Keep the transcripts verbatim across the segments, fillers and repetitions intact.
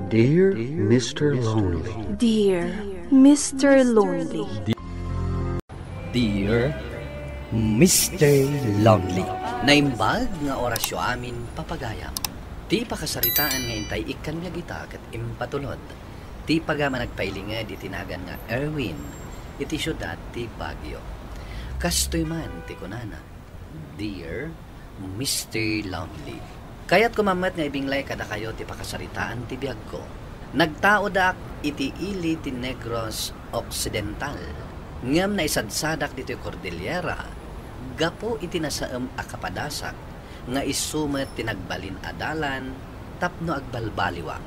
Dear Mister Lonely. Dear Mister Lonely. Dear Mister Lonely. Naimbag nga orasyo amin, papagayam. Ti pakasaritaan nga intay ikkan nga gita ket impatulod ti pagama nagpailinged iti nagan nga Erwin iti siudad ti Baguio. Kastoy man ti kunana, Dear Mister Lonely. Kayatko man met nga ibinglay kadakayo ti pakasaritaan ti biagko. Nagtaodak iti ili ti Negros Occidental, ngem naisadsadak ditoy Cordillera gapu iti nasaem a kapadasak nga isu met ti nagbalin a dalan tapno agbalbaliwak.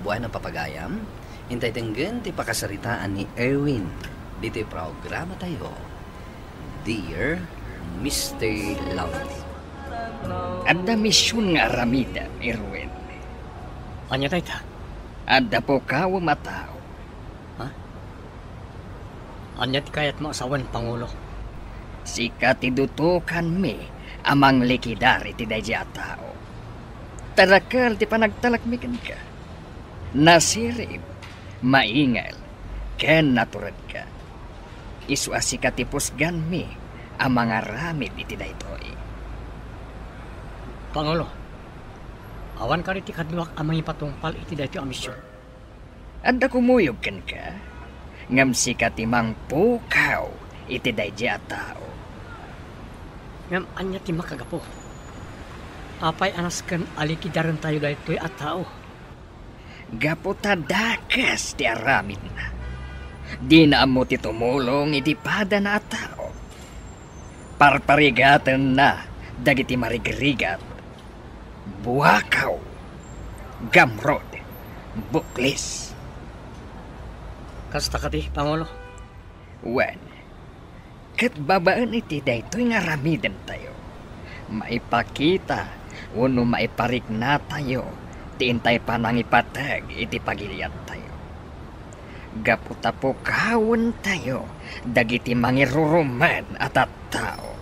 Bueno, papagayam, intay denggen ti pakasaritaan ni Erwin ditoy programatayo. Dear Mister Lonely. Adda mision nga aramidem, Erwin. Ania dayta? Adda pukawem a tao. Ha? Ania ti kayatmo a sawen, Pangulo? Sika ti dutokanmi a manglikidar iti daydiay a tao. Ta dakkel ti panagtalekmi kenka. Nasirib, maingel, ken naturedka. Isu a sika ti pusganmi a mangaramid iti daytoy. Pangulo, awan kadi ti kaduak a mangipatungpal iti daytoy a mision? Adda kumuyog kenka, ngem sika ti mangpukaw iti daydiay a tao. Ngem ania ti makagapu? Apay a nasken a likidarentayo daytoy a tao? Gapu ta dakes ti aramidna. Dina ammo ti tumulong iti padana a tao. Parparigatenna dagiti marigrigat, buakaw, gamrod, buklis. Kasta kadi, Pangulo? Wen, ket babaen iti daytoy nga aramidentayo, maipakita wenno maipariknatayo ti intay panangipateg iti pagiliantayo. Gapu ta pukawentayo dagiti mangirurumen a tattao.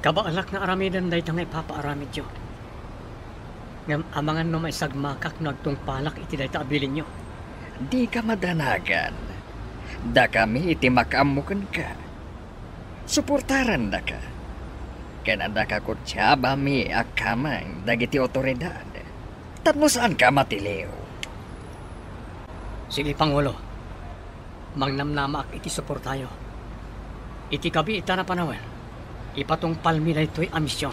Kabaelak nga aramiden dayta nga ipapaaramidyo. Ngem amangan no maisagmakak no agtungpalak iti dayta a bilinyo. Dika madanagan. Dakami iti makaammo kenka. Suportarandaka. Ken adda kakutiabami a kameng dagiti awtoridad. Tapno saanka a matiliw. Sige, Pangulo. Mangnamnamaak iti suportayo. Iti kabiit a napanawen, ipatungpalmi daytoy a mision.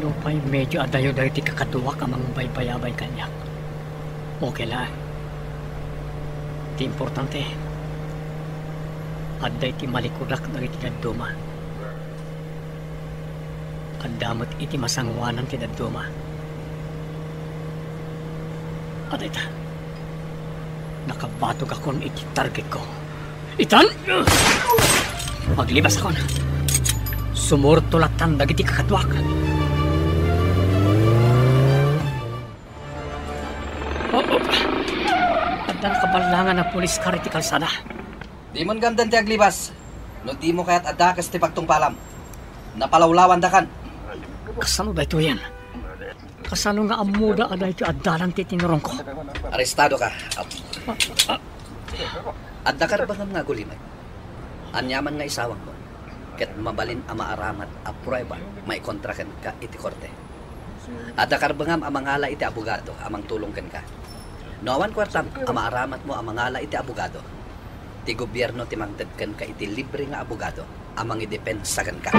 Nupay medyo adayo dagiti kakaduak a mangbaybayabay kaniak, okay laeng. Ti importante, adda iti malikudak dagiti dadduma. Adda met iti masangoanan ti dadduma. Adayta, nakabatogakon iti targetko. Itan! Maglibasakon. Sumurto lattan dagiti kakaduak. Oh, oh. Adda nakaballangan a pulis kari ti kalsada. Dimon gamden ti aglibas. No dimo kayat a dakes ti pagtungpalam, napalawlawandakan. Kasano daytoyen? Kasano nga ammoda a daytoy a dalan ti tinurongko? Arestadoka. Adda karbengam nga agulimek. Aniaman nga isawangmo, ket mabalin a maaramat a prueba maikontra kenka iti korte. Adda karbengam a mangala iti abogado a mangtulong kenka. No awan kuartam a maaramatmo a mangala iti abogado, ti gobierno ti mangted kenka iti libre nga abogado a mangidepensa kenka.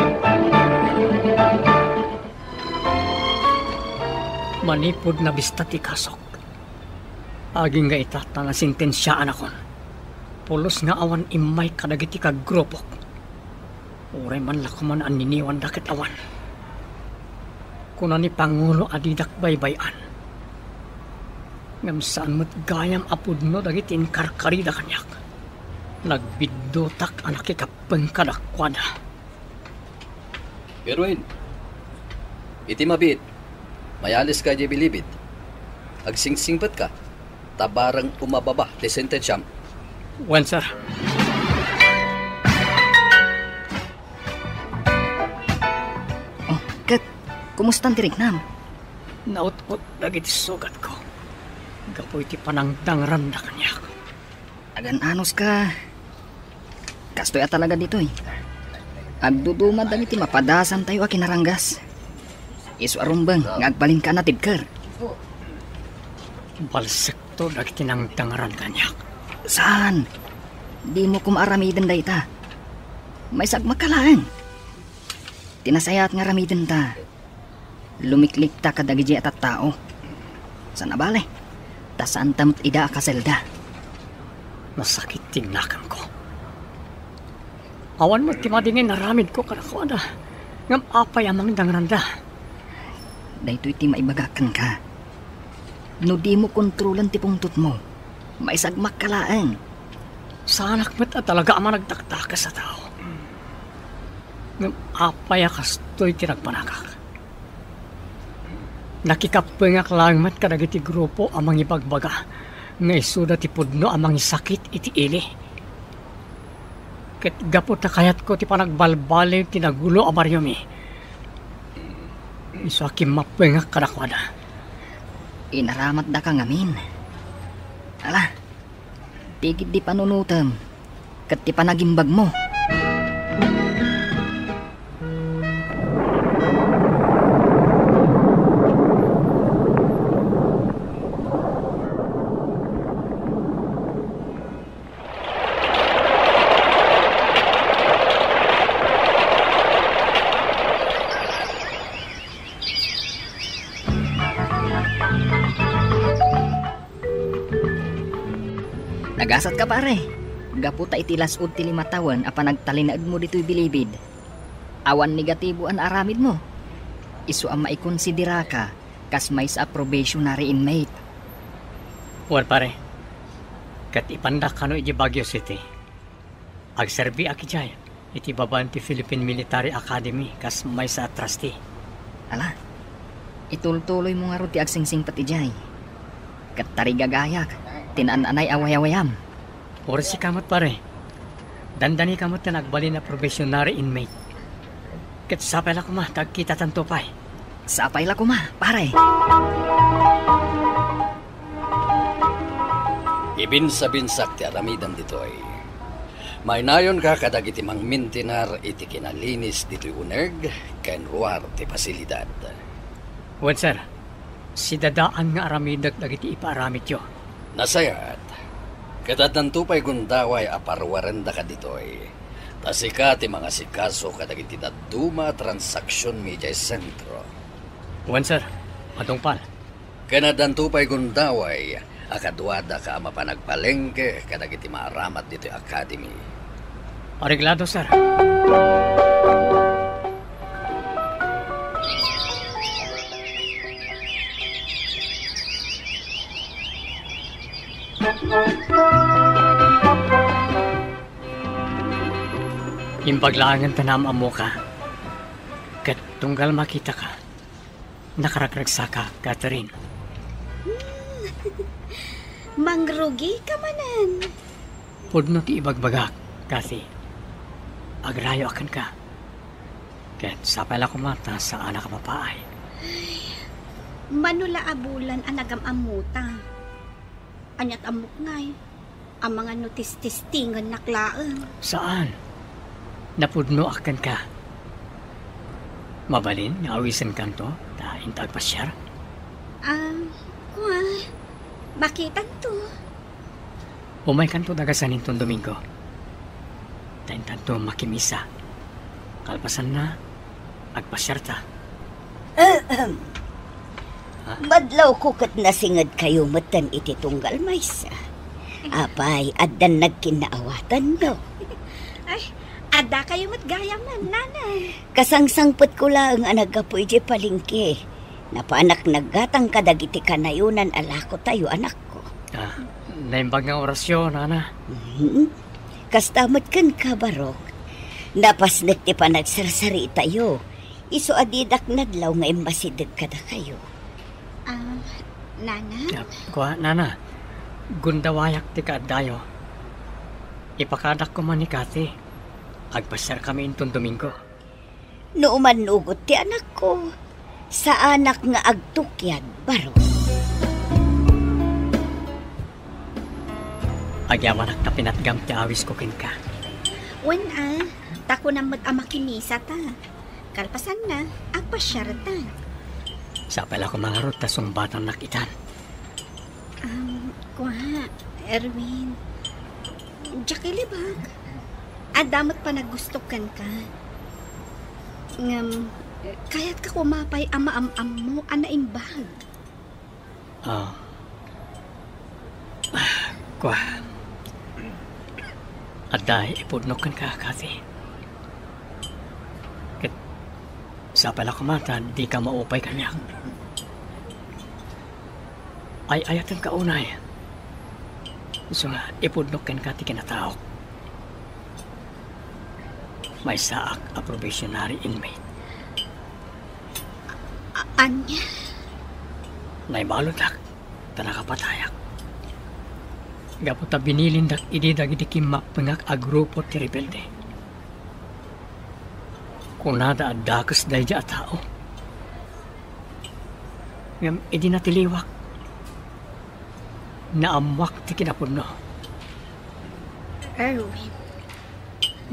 Manipud nabista ti kasok, agingga ita ta nasentensiaanakon. Pulos nga awan immay kadagiti kagrupok. Uray man la koman anniniwanda ket awan. Kuna ni Pangulo a didak baybay-an. Ngem saan met gayam a pudno dagiti inkarkarida kaniak. Nagbiddutak a nakikappeng kadakuada. Erwin, iti mabiit, mayaliska idiay bilibid. Agsingsingpetka, ta bareng umababa ti sentensiam. Wen, sir. Oh, ket, kumustan ti riknam? Naut-ot dagiti sugatko gapu iti panangdangranda kaniak. Agan-anuska. Kastoy a talaga ditoy. Agduduma dagiti mapadasantayo a kinaranggas. Isu a rumbeng nga agbalinka a natibker. Balsekto dagiti nangdangran kaniak. Saan? Dimo koma aramiden dayta. Maysa a makalaeng. Ti nasayaat nga aramidenta, lumiklikta kadagiti a tattao. Saan a bale, ta saanta met ida a kaselda. Nasakit ti nakemko. Awan met ti madingay nga aramidko kadakuada. Ngem apay a mangdangranda? Daytoy ti maibagak kenka. No dimo kontrolen ti pungtotmo, maysa a makalaeng. Saanak met a talaga a managdakdakes a tao. Ngem apay a kastoy ti nagpanagak? Nakikappengak laeng met kadagiti grupo a mangibagbaga nga isuda ti pudno a mangisakit iti ili. Ket gapu ta kayatko ti panagbalbaliw ti nagulo a bariomi, isu a kimmappengak kadakuada. Inaramatdaka ngamin. Ala, tigiddi panunotem ket ti panagimbagmo. Nagasatka, pare. Gapu ta iti las-ud ti lima tawen a panagtalinaedmo ditoy bilibid, awan negatibo a naaramidmo. Isu a maikonsideraka kas maysa a probationary inmate. Wen, pare. Ket ipandak kano idiay Baguio City. Agserbiak idiay iti babaen ti Philippine Military Academy kas maysa a trustee. Ala, itultuloymo ngarud ti agsingsingpet idiay. Ket tarigagayak ti naan-anay a wayawayam. Uray sika met, pare. Dandani ka met ti nagbalin a probationary inmate. Ket sapay la koma ta agkitatanto pay. Sapay la koma, pare. Ibinsabinsak ti aramidem ditoy. Mainayonka kadagiti mangmintinar iti kinalinis ditoy uneg ken ruar ti pasilidad. Wen, sir. Sidadaan nga aramidek dagiti ipaaramidyo. Nasayaat. Ket addanto pay gundaway a paruarendaka ditoy. Ta sika ti mangasikaso kadagiti dadduma a transaksionmi idiay sentro. Wen, sir. Matungpal. Ken addanto pay gundaway a kaduadaka a mapan agpalengke kadagiti maaramat ditoy academy. Areglado, sir. Imbag laengen ta naam-ammoka, ket tunggal makitaka, nakaragragsaka, Catherine. Mangrugika manen. Pudno ti ibagbagak, Cathy. Agrayoak kenka. Ket sapay la koma ta saanak a mapaay. Mano la a bulan a nagam-ammota. Ania't ammok ngay? Amangan no tistestingennak laeng. Saan. Napudnoak kenka. Mabalin nga awisenkanto ta inta agpasiar? Ah, kua, makitanto. Umaykanto dagasan inton Domingo. Ta intanto makimisa. Kalpasanna, agpasiarta. Ahem. Ha? Madlawko ket nasingedkayo metten iti tunggal maysa. Apay, addan nagkinnaawatanyo? Ay, adda kayo met gayam, nanay. Kasangsangpetko laeng a naggapu idiay palengke. Napanak naggatang kadagiti kanayonan a lakotayo, anakko. Ah, naimbag nga orasyo, nana. Mhm. Kasta met kenka, Barok. Napasnek ti panagsarsaritayo. Isu a didak nadlaw nga immasideg kadakayo. Ah, nana? Ah, kua, nana. Gundawayak ti kaaddayo. Ipakadak koma ni Cathy. Agpasiarkami inton Domingo. No umannugot ti anakko, Saanak nga agtukyad, baro. Agyamanak ta pinatgam ti awisko kenka. Wen a, ta kunam met a makimisa ta. Kalpasanna, agpasiar ta. Sapay la koma ngarud ta sungbatannak itan. Um, kua, Erwin. Diak ilibak. Adda met panagustok kenka. Ngem, kayatka koma pay a maam-ammo a naimbag. Ah. Ah, kua. Adda ipudnok kenka, Kathy. Ket sapay la koma ta dika maupay kaniak. Ay-ayatenka unay. Isu nga, ipudnok kenka ti kinataok. Maysaak a probationary inmate. A-, ania? Naibaludak, ta nakapatayak. Gapu ta binilindak idi dagiti kimmappengak a grupo ti rebelde. Kunada a dakes daydi a tao. Ngem idi natiliwak, naammoak ti kinapudno. Erwin.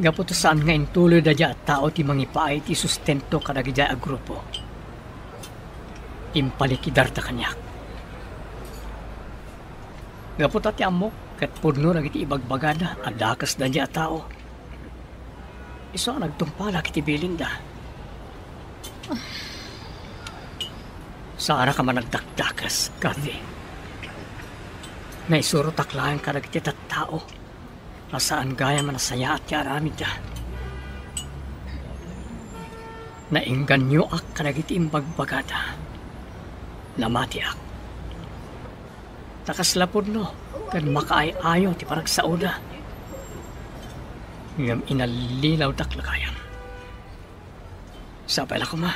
Gapu ta saan nga intuloy daydi a tao ti mangipaay ti sustento kadagiti a grupo, impalikidarda kaniak. Gapu ta ti ammok ket pudno dagiti ibagbagada a dakes daydi a tao. Isu a nagtungpalak iti bilinda. Saanak a managdakdakes, Kathy. Naisurotak laeng kadagiti tattao a saan gayam a nasayaat ti aramidda. Nainganyoak kadagiti imbagbagada. Namatiak. Ta kasla pudno ken makaay-ayo ti panagsaoda. Ngem inallilawdak la gayam. Sapay la koma,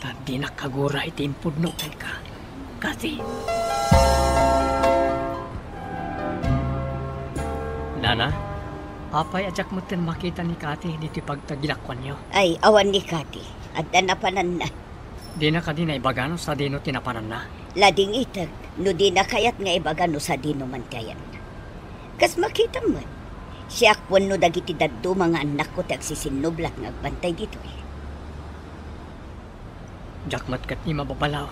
ta dinak kagura iti impudno kenka, Kathy. Nana, apay a diak metten makita ni Kathy ditoy pagtagilakuanyo? Ay, awan ni Kathy. Adda napananna. Dina kadi naibaga no sadino ti napananna? Ladingitek no dina kayat nga ibaga no sadino man ti ayanna. Kas makitam met, siak wenno dagiti dadduma nga annakko ti agsisinnublat nga agbantay ditoy. Diak met ket ni mababalaw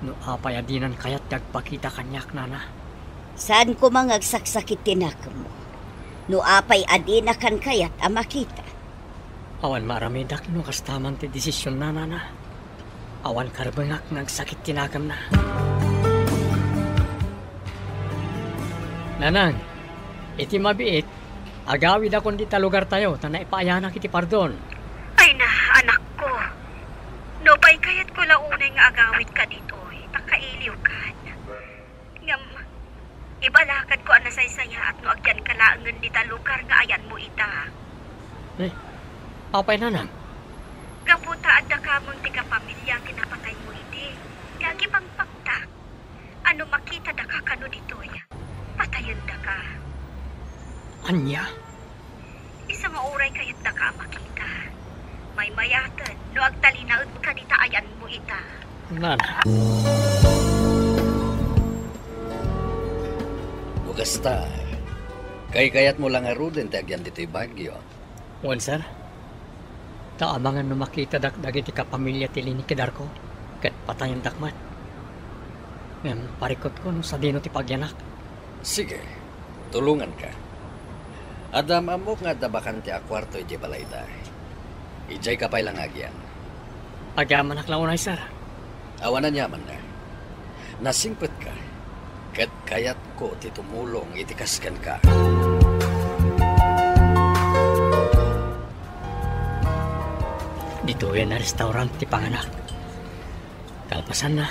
no apay a dinan kayat ti agpakita kaniak, Nana. Saan koma nga agsaksakit ti nakemmo no apay a dinakan kayat a makita. Awan maaramidak no kasta man ti desisionna, Nana. Awan karbengak nga agsakit ti nakemna. Nanang, iti mabiit, agawidakon dita lugartayo ta naipaayanak iti pardon. Ay na, anakko. Nupay kayatko la unay nga agawidka ditoy, ta kailiwkan. Ngem, ibalakadko a nasaysayaat no agyanka laengen dita lugar nga ayanmo ita. Eh, apay, Nanang? Gapu ta adda kameng ti kapamilya ti napataymo idi nga agipangpaktak a no makitadaka kano ditoy, patayendaka. Ania? Isu nga uray kayatdaka a makita, maymayaten no agtalinaedka dita ayanmo ita. Nana. No kasta, kaykayatmo la ngaruden ti agyan ditoy Baguio? Wen, sir. Ta amangan no makitadak dagiti kapamilya ti linikidarko, ket patayendak met. Ngem parikutko no sadino ti pagyanak. Sige, tulonganka. Adda maammok nga adda bakante a kuarto idiay balayda. Idiayka pay la nga agyan. Agyamanak la unay, sir. Awan aniamanna. Nasingpetka, ket kayatko ti tumulong iti kas kenka. Ditoyen a restaurant ti panganak. Kalpasanna,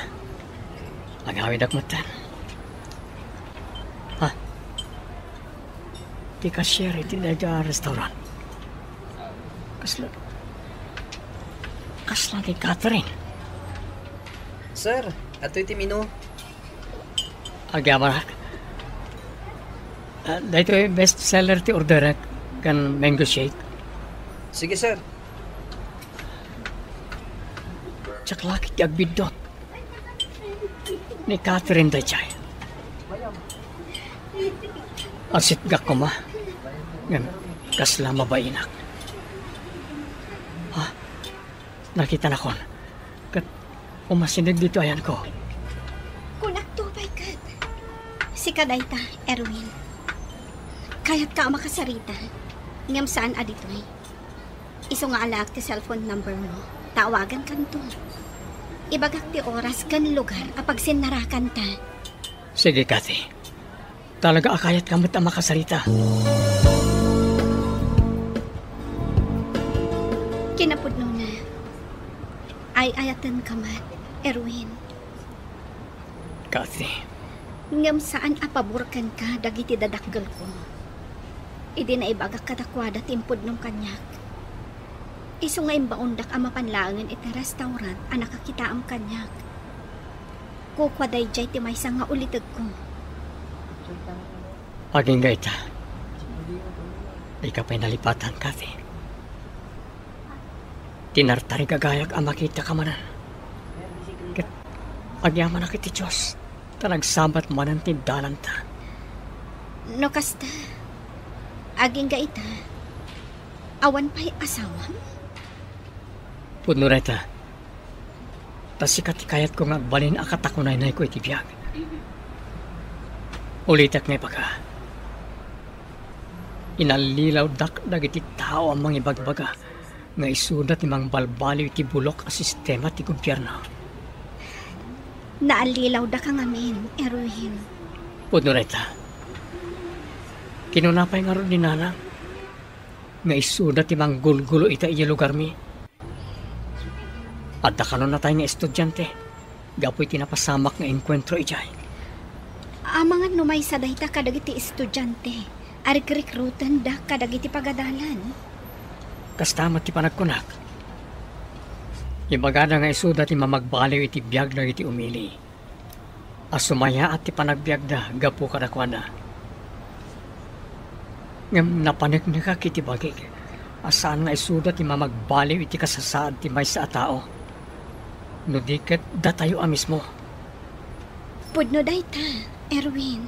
agawidak metten. Ha? Ti cashier iti dayta a restaurant. Kasla, kasla ni Catherine. Sir, adtoy ti menu. Agyamanak. Ah, daytoy best seller ti orderak, ken mango shake. Sige, sir. Saklakit ti agbiddut. Ni Catherine daydiay. Asitgak koma. Ngem, kasla mabainak. Ha? Nakitanakon. Ket umasineg ditoy ayanko. Kunakto pay ket. Sika dayta, Erwin. Kayatka a makasarita. Ngem saan a ditoy. Isu nga alaak ti cellphone number mo. Tawagankanto. Ibagak ti oras ken lugar a pagsinnarakanta. Sige, Kathy. Talaga a kayatka met a makasarita. Kinapudnona, ay-ayatenka met, Erwin. Kathy. Ngem saan a pabor kenka dagiti dadakkelko. Idi naibagak kadakuada ti impudnom kaniak. Isu nga imbaondak a mapan laengen iti restaurant a nakakitaam kaniak. Kukua daydiay ti maysa nga ulitegko. Agingga ita. Dika pay nalipatan, Kathy. Tinartarigagayak a makitaka manen. Ket agyamanak iti Dios, ta nagsabat manen ti dalanta. No kasta, agingga ita, awan pay asawam? Pudno dayta. Ta sika ti kayatko nga agbalin a katakunaynayko iti biag. Ulitek nga ibaga. Inallilawdak dagiti tao a mangibagbaga nga isuda ti mangbalbaliw iti bulok a sistema ti gobierno. Naallilawdaka ngamin, Erwin. Pudno dayta. Kinuna pay ngarud ni Nanang nga isuda ti manggulgulo ita idiay lugarmi. Adda kanonatay nga estudiante gapu iti napasamak nga enkuentro idiay. Amangan no maysa dayta kadagiti estudiante a rikrikrutenda kadagiti pagadalan. Kasta met ti panagkunak. Ibagada nga isuda ti mamagbaliw iti biag dagiti umili a sumayaat ti panagbiagda gapu kadakuada. Ngem napaneknekak iti bagik a saan nga isuda ti mamagbaliw iti kasasaad ti maysa a tao, no di ket datayo a mismo. Pudno dayta, Erwin.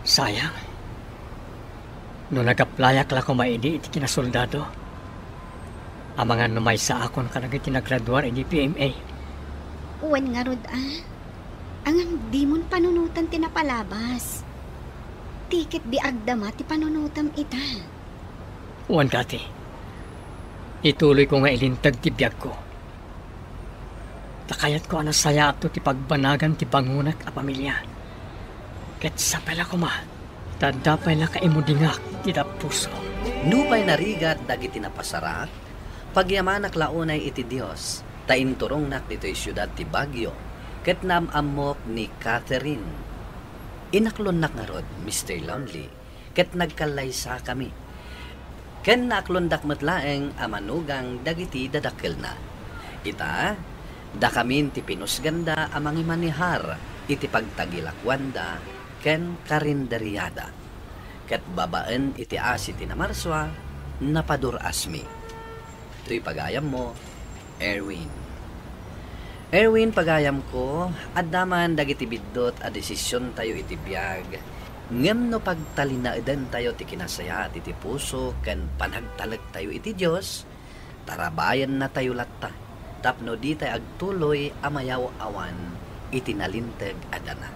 Sayang. No nagaplayak la koma idi iti kinasoldado, amangan no maysaakon kadagiti nagraduar idi P M A. Wen ngarud a, angam dimon panunotan ti napalabas. Ti ket biagda met ti panunotam ita. Wen, Kathy, ituloyko nga ilinteg ti biagko. Ta kayatko a nasayaatto ti pagbanagan ti bangonak a pamilia. Ket sapay la koma, ta adda pay la kaimudingak ti dapuso. Nupay narigat dagiti napasarak, pagyamanak la unay iti Dios, ta inturongnak ditoy siudad ti Baguio, ket naam-ammok ni Catherine. Inaklonnak ngarud, Mister Lonely, ket nagkallaysakami. Ken naaklondak met laeng a manugang dagiti dadakkelna. Ita, dakamin ti pinusganda a mangimanehar iti pagtagilakuanda ken karinderiada. Ket babaen iti asi ti Namarsua, napadur-asmi. Toy pagayammo, Erwin. Erwin, pagayamko, adda man dagiti biddut a desisiontayo iti biag, ngem no pagtalinaedentayo ti kinasayaat iti puso ken panagtalektayo iti Dios, tarabayennatayo latta tapno ditay agtuloy a mayaw-awan iti nalinteg a dana.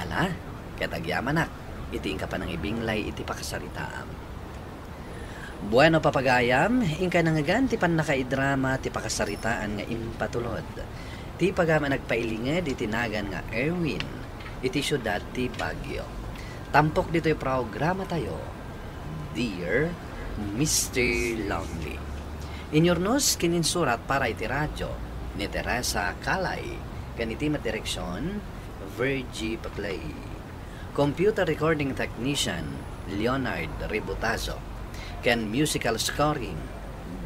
Ala, ket agyamanak iti inka panangibinglay iti pakasaritaam. Bueno, papagayam, inkay nangngegan ti pannakaidrama ti pakasaritaan nga impatulod. Ti pagayam a nagpailinged iti nagan nga Erwin, iti siudad ti Baguio. Tampok ditoy programatayo, Dear Mister Lonely. Inyurnos ken insurat para iti radyo ni Teresa Calay, ken iti met direksion, Virgie Paclay. Computer recording technician, Leonard Ributazo, ken musical scoring,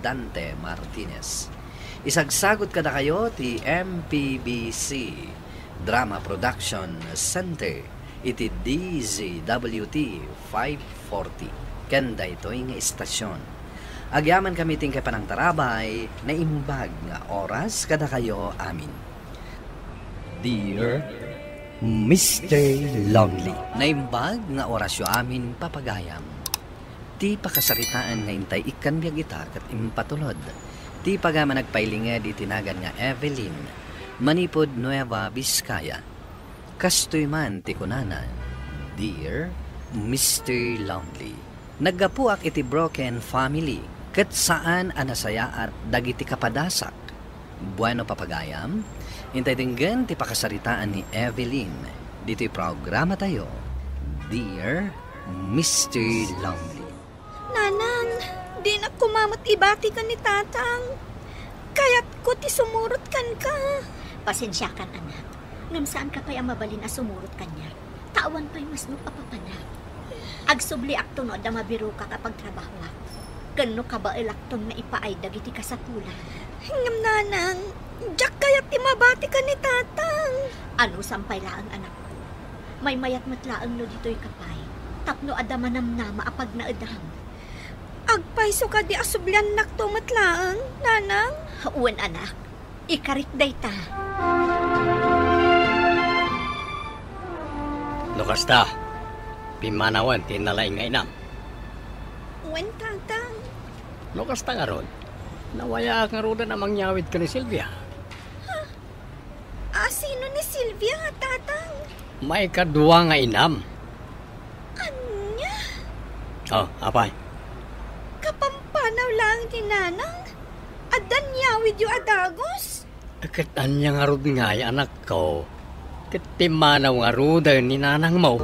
Dante Martinez. Isagsagut kadakayo ti M P B C Drama Production Center iti D Z W T five forty, ken daytoy nga istasyon. Agyamankami ti inkay panangtarabay, naimbag nga oras kadakayo amin. Dear Mister Lonely. Naimbag nga orasyo amin, papagayam. Ti pakasaritaan nga intay ikkan biag ita ket impatulod ti pagayam a nagpailinged iti nagan nga Evelyn, manipud Nueva Vizcaya. Kastoy man ti kunana, Dear Mister Lonely, naggapuak iti broken family ket saan a nasayaat dagiti kapadasak. Bueno, papagayam, intay denggen ti pakasaritaan ni Evelyn ditoy programatayo, Dear Mister Lonely. Nanang, dinak koma met ibati ken ni Tatang. Kayatko ti sumurot kenka. Pasensiakan, anak. Ngem saanka pay a mabalin a sumurot kaniak. Ta awan pay masnok a papanak. Agsubliakto no adda mabiroka a pagtrabahoak. Ken no kabaelakton maipaay dagiti kasapulan. Ngem, Nanang, diak kayat ti mabati ken ni Tatang. Anusam pay laeng, anakko. Maymayat met laeng no ditoyka pay tapno adda manamnama a pagnaedam. Agpayso kadi a subliannakto met laeng, Nanang? Wen, anak. Ikarik dayta. No kasta, pimmanawen ti nalaing nga inam. Wen, Tatang. No kasta ngarud, nawayaak ngaruden a mangnyawid ken ni Silvia. A sino ni Silvia, Tatang? Maikadua nga inam. Ania? Oh, apay? Kapampanaw laeng ni Nanang? Adda nyawidyo a dagus? Ket ania ngarud ngay, anakko? Ket pimmanaw ngaruden ni nanangmo.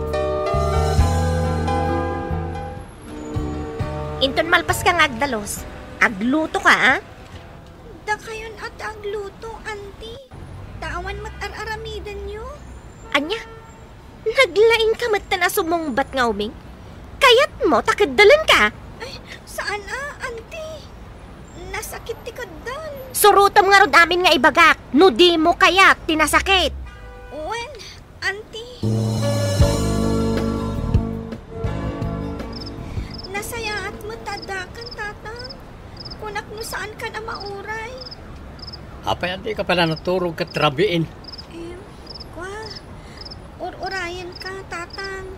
Inton malpaska nga agdalus, aglutoka, a? Dakayon a ti agluto, Auntie. Ta awan met ar-aramidenyo. Ania? Naglaingka metten a sumungbat nga uming? Kayatmo ta keddelenka? Ay, saan a, Auntie. Nasakit ti keddel. Surotem ngarud amin nga ibagak no dimo kayat ti nasakit. Wen, Auntie. Nasayaat met ta addakan, Tatang. Kunak no saankan a mauray. Apay a dika pay la naturog ket rabiin? Em, kua, ur-urayenka, Tatang,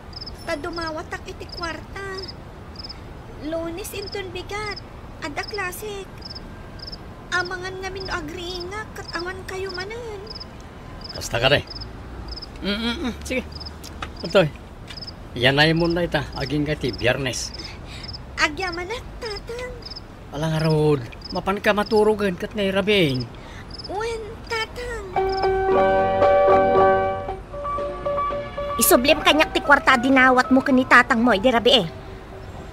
ta dumawatak iti kuarta. Lunes inton bigat, adda klasek. Amangan ngamin no agriingak ket awan kayo manen. Kasta kadi. Mm, mm, mm. Sige. Adtoy. Yanaymon dayta, agingga ti Biyernes. Agyamanak, Tatang. Ala ngarud, mapanka maturogen ket nairabin. Wen, Tatang. Isublim kaniak ti kuarta a dinawatmo ken ni tatangmo idi rabii.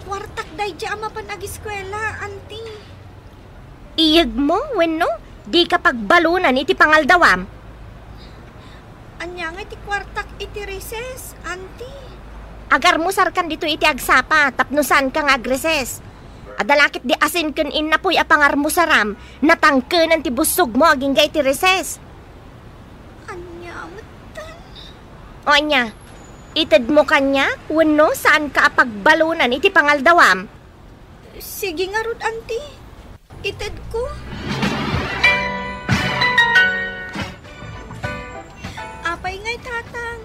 Kuartak daydi a mapan agiskuela, Auntie. Iyegmo wenno dika pagbalonan iti pangaldawam? Ania ngay ti kuartak iti recess, Auntie? Agarmusarkan ditoy iti agsapa tapno saanka nga agreses. Adda la ketdi asin ken innapoy a pangarmusaram, natangkenen ti bussogmo agingga iti recess. Ania metten? O ania, itedmo kaniak wenno saanka a pagbalonan iti pangaldawam? Sige ngarud, Auntie. Itedko. Apay ngay, Tatang?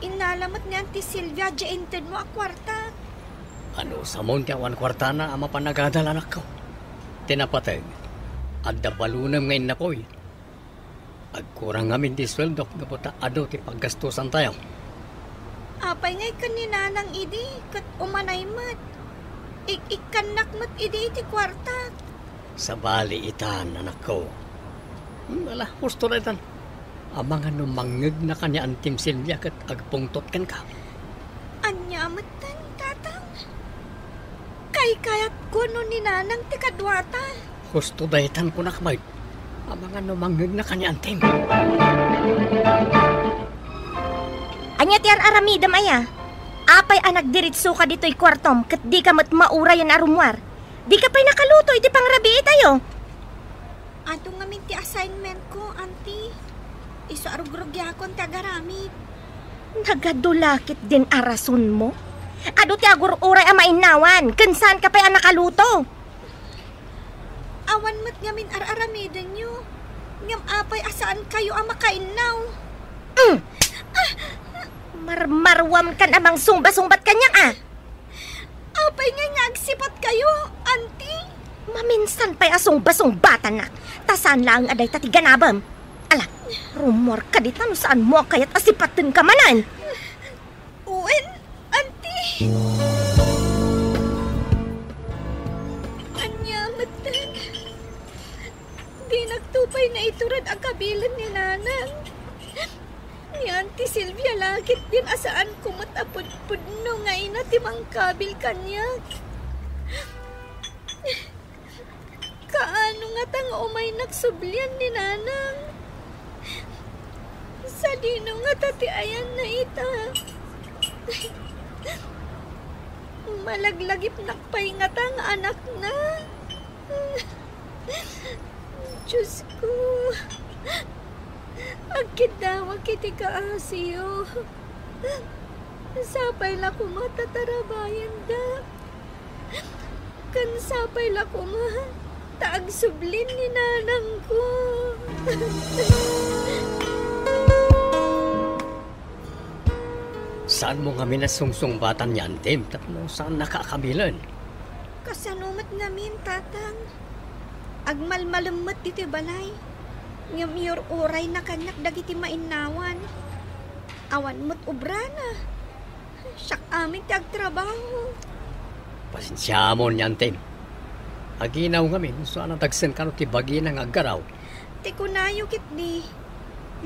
Innala met ni Auntie Silvia diay intedmo a kuarta. Anusamon ti awan kuartana a mapan agadal, anakko? Ti napateg, adda balonem nga innapoy. Agkurang ngamin ti sueldok gapu ta adu ti paggastosantayo. Apay ngay ken ni Nanang idi ket umanay met? Ik-ikkannak met idi iti kuartak. Sabali itan, anakko. Hmm, ala, husto daytan. Amangan no mangngegna kaniak ni Auntie Silvia ket agpungtot kenka. Ania metten, Tatang? Kaykayatko no ni Nanang ti kaduata. Husto daytan kunak met. Amangan no mangngegna kaniak ni Auntie. Ania ti ar-aramidem aya? Apay a nagdiritsoka ditoy kuartom ket dika met maurayen a rummuar? Dika pay nakaluto iti pangrabiitayo? Adu ngamin ti assignmentko, Auntie. Isu a rugrugiakon ti agaramid. Nagadu la ketdin a rasonmo? Adu ti agur-uray a mainnawan, ken saanka pay a nakaluto. Awan met ngamin ar-aramidenyo. Ngem apay a saankayo a makainnaw? Mm. Marmaruamkan a mangsungba-sungbat kaniak, a? Apay ngay nga agsipatkayo, Auntie? Maminsan pay a sungba-sungbatannak, ta saan laeng a dayta ti ganabem. Ala, rummuarka dita no saanmo a kayat a sipatenka manen. Wen, Auntie! Ania metten? Dinakto pay naiturod a kabilen ni Nanang. Ni Auntie Silvia la ketdin a saanko met a pudpudno nga ina ti mangkabil kaniak. Kaano ngata nga umaynak sublian ni Nanang? Sadino ngata ti ayanna ita? Malaglagipnak pay ngata nga anakna? Diosko, agkiddawak iti kaasiyo. Sapay la koma ta tarabayandak. Ken sapay la koma ta agsublin ni nanangko. Saanmo ngamin a sungsungbatan ni Antim tapno saannaka a kabilen? Kasano met ngamin, Tatang? Agmalmalem met ditoy balay. Ngem iyur-urayna kaniak dagiti mainnawan. Awan met obrana. Siak amin ti agtrabaho. Pasensiaamon ni Antim. Aginaw ngamin, saan a dagsen kano ti bagina nga aggaraw. Ti kunayo ketdi,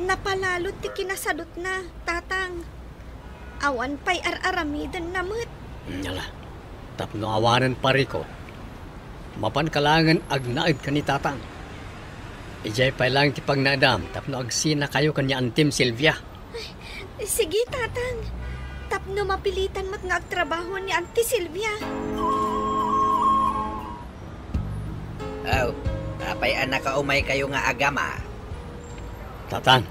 napalalod ti kinasadutna, Tatang. Awan pay ar-aramidenna met. Hmm, ala, tapno awanen parikut, mapanka laengen agnaed ken ni Tatang. Idiay pay laeng ti pagnaedam tapno agsinakayo ken ni Antim Silvia. Sige, Tatang. Tapno mapilitan met nga agtrabaho ni Auntie Silvia. Aw, apay a nakaumaykayo nga agama? Tatang,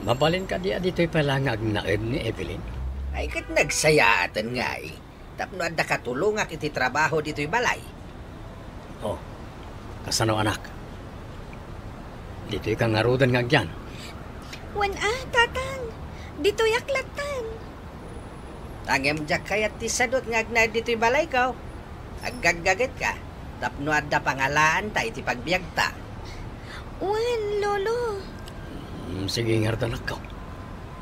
mabalin kadi a ditoy pay la nga agnaed ni Evelyn? Ay, ket nagsayaaten ngay, tapno adda katulongak iti trabaho ditoy balay. Oh, kasano, anak? Ditoyka ngaruden nga agyan? Wen a, Tatang. Ditoyak lattan. Ngem diak kayat ti sadut nga agnaed ditoy balayko. Aggaggagetka tapno adda pangalaanta iti pagbiagta. Wen, Lolo. Hmm, sige, ngarud, anakko.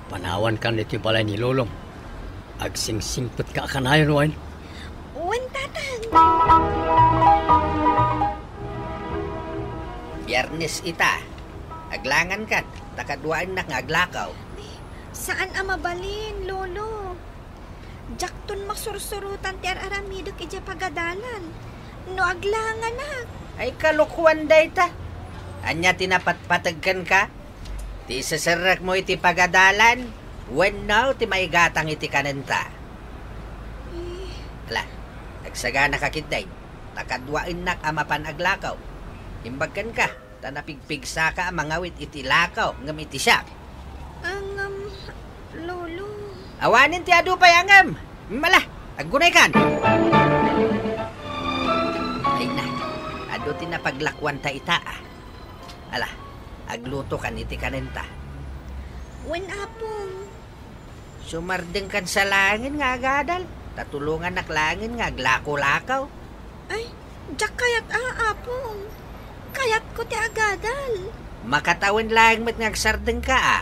Panawankan iti balay ni Lolom. Agsingsingpetka a kanayon, wen? Wen, Tatang. Biernes ita. Aglangankan, ta kaduaennak nga aglakaw. Saan a mabalin, Lolo. Diakton masursurotan ti ar-aramidek idiay pagadalan no aglanganak. Ay, kalokoan dayta. Ania ti napatpateg kenka? Ti iseserrekmo iti pagadalan wenno ti maigatang iti kanenta? Eh. Ala, agsaganaka ketdin, ta kaduaennak a mapan aglakaw. Imbag kenka, ta napigpigsaka a mangawit iti lakaw ngem iti siak. Ngem, Lolo. Awanen ti adu pay a ngem. Ala, aggunaykan. Ay na, adu ti napaglakuanta ita, a. Ala, aglutokan iti kanenta. Wen, Apong. Sumardengkan sa laengen nga agadal, ta tulongannak laengen nga aglako-lakaw. Ay, diak kayat a, Apong. Kayatko ti agadal. Makatawen laeng met nga agsardengka, a.